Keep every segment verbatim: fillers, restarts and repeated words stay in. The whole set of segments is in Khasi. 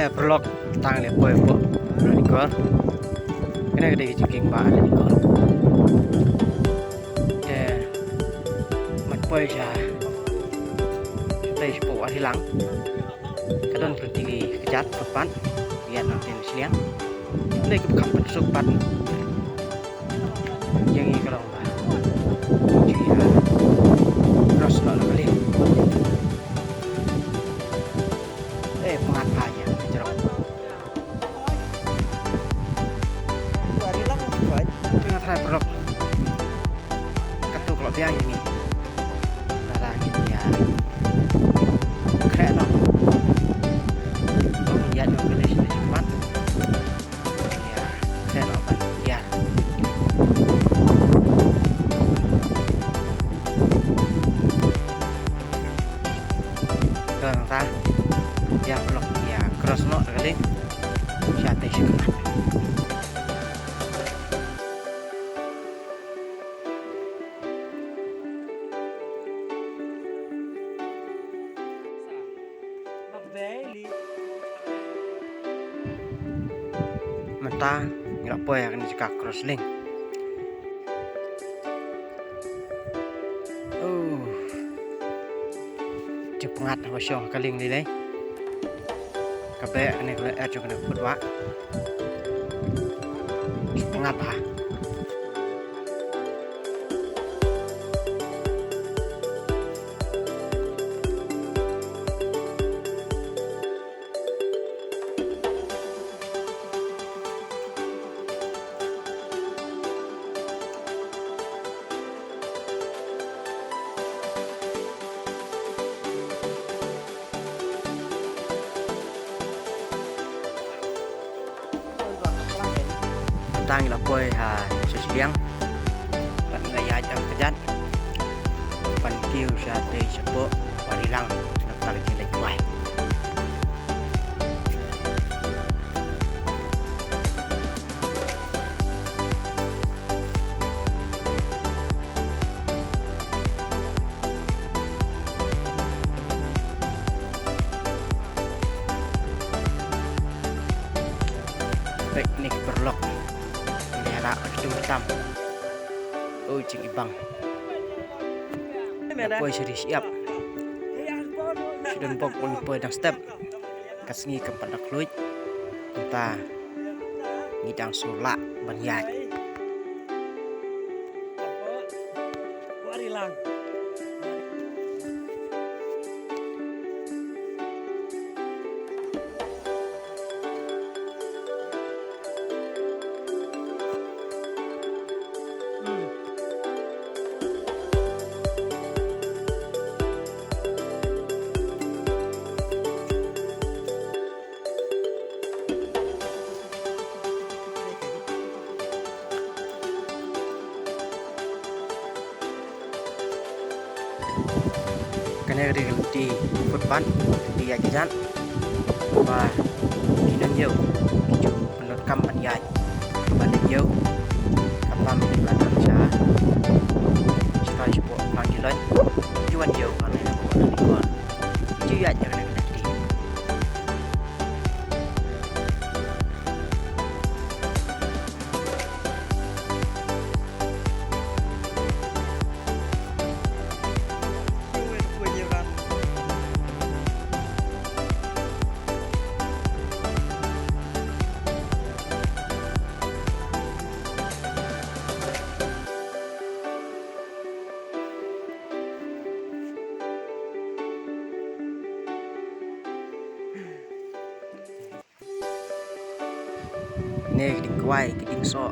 Eh, paralok, tang leh poi poi. Record. Kane ka dei ka jingkieng ba record. Eh, mat poi sha. Tei sha poi Wah Rilang. Ka don ka dei ka jat pat pat. Ïa nang ten sliang. Kane ka kham pynsuk pat. Ïa ngi ka long ba. Ji ha. Cross noh la kali. Eh, pyngat bha ïa ka jrong. Tengah trai paralok. Katto ka la biang ïa ngi. Tara ngi ïa. Khreh noh. Ïa noh kali sha khmat. Ïa, kren noh ban ïa. Kren nangta. Ïa, paralok, ïa, cross noh, kali. Sha tei sha khmat. Mynta ngi la poi ha kane ka jaka cross lieng. Oh. Jingpyngngad haba shong ha ka lieng lei lei. Ka beh kane ka lyer jong kane ka pud wah. Jingpyngngad bha. Tang ïa la poi ha sha shiliang. Ban nga ïa jam kjat. Ban kiew sha tei shapoh Wah Rilang. Nangta la jingdei kwai. Peit ne ki paralok. Ngi la kdum tam. Oi jingibang. Poi sha ri shyiap. Shu don bok ban poi dang step. Ka sngi kam pat da khluid. Kumta ngi dang shu lah ban ïaid. Kane ka dei ka lynti footpath, lynti ïaid kjat. Ba ki nongïaw ki ju pyndonkam ban ïaid. Ba nongïaw ka bam la dang sha. Sha sha pang ki lon. Ki wan ïaw ka lynti footpath. Ki ju ïaid ïa kane ka lynti. Ne ki ding kwai, ki ding soh.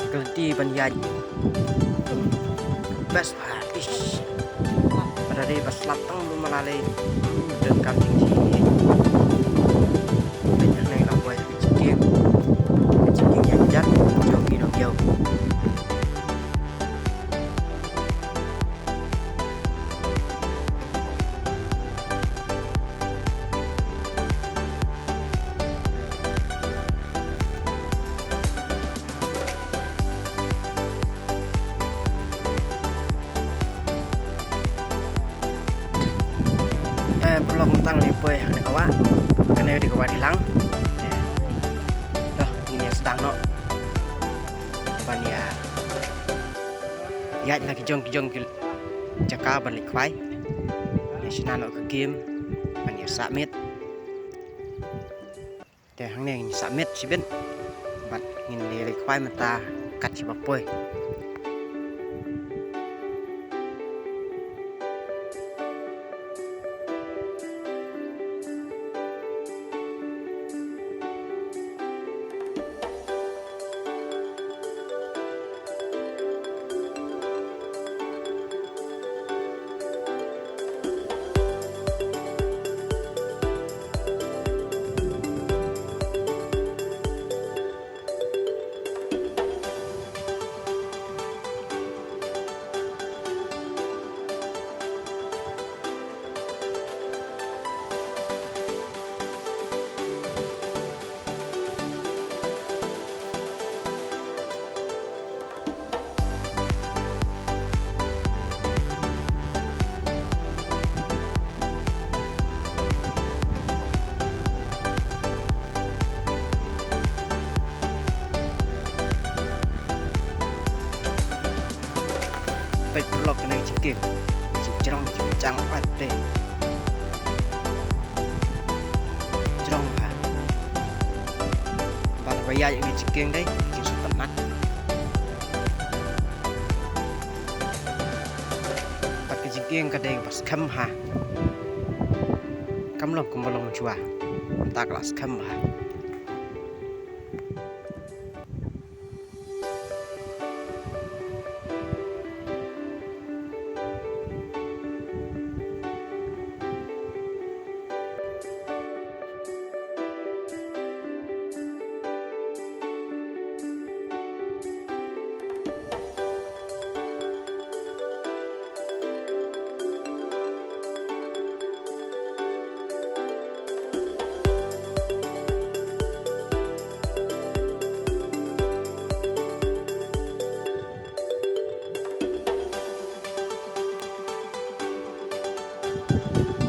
Ka lynti ban ïaid. Best part. Ish. Ban Te ba slap tang ba ma la lei. Don kam jingji ni. Te hangne la poi ka jingkieng. Ka jingkieng ïaid jan jong ki nongïew. Eh, paralok, mynta ngi poi ha kane ka wah. Kane ka dei ka Wah Rilang. Eh. Dah, ngin ïa sdang noh. Ban ïa ïaid la ki jong ki jong ki jaka ban leit khwai. Ïa shna noh ka game ban ïa sah miet. Te hangne ngin sah miet shibit bad ngin leit khwai mynta kat shaba poi. Peit paralok, kane ka jingkieng. Jingjrong jingbiang pat te. Jrong ha. Bad ba ïaid ïa ka jingkieng dei ka jingsngewtynnat. Bad ka jingkieng ka dei kaba skhem ha. Kam long kumba long shuwa. Mynta ka la skhem ha.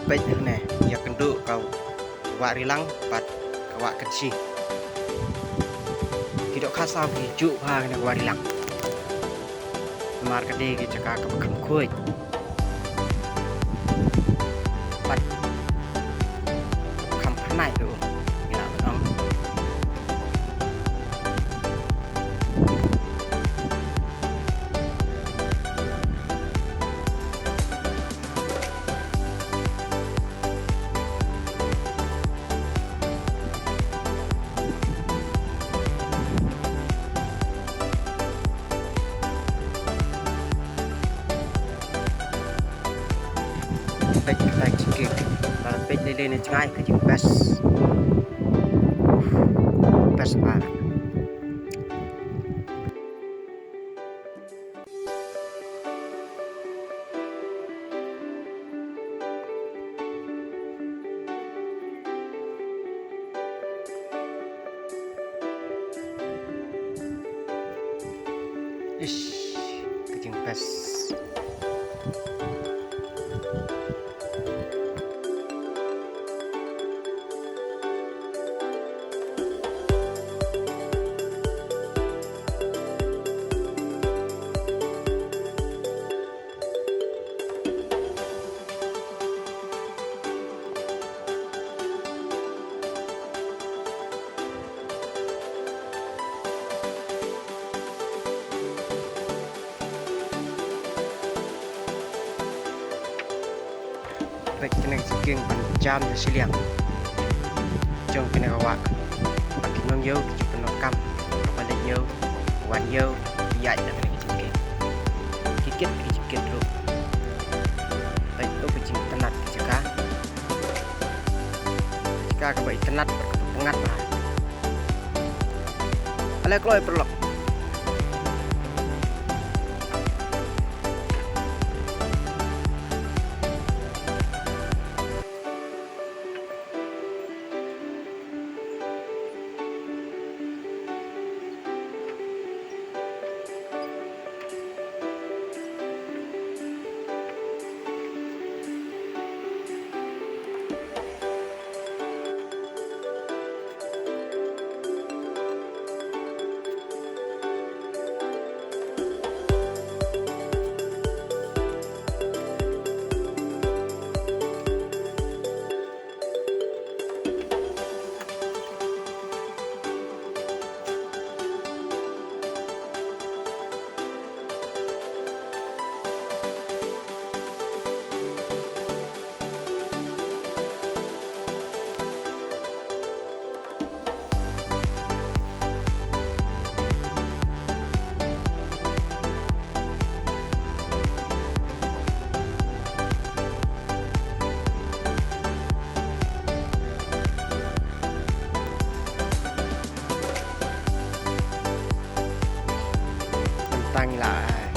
Peit hangne, ïakynduh ka Wah Rilang bad ka Wah Kynshi. Ki dohkha saw ki juh bha kane ka Wah Rilang. Namar ka dei ka jaka kaba kham khuid. Bad kaba kham phyrnai ruh, ngi lah ban ong. Peit ka jingkieng. Lada peit lei lei na jngai ka jingbest. Best bha. Ish, ka jingbest. Peit kane ka jingkieng ban jam ïa shiliang jong kane ka wah. Ba ki nongïew ki ju pyndonkam, ba leit ïew, wan ïew, ïaid na kane ka jingkieng. Ki kit ki ju kit ruh. Peit, to ka Kaba itynnad, kaba pyngngad bha. Ale kloi paralok. Tang la, eh,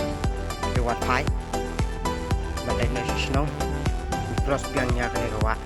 dei wat phai. Ba dei na shnong. Cross biang ïa kane ka wah.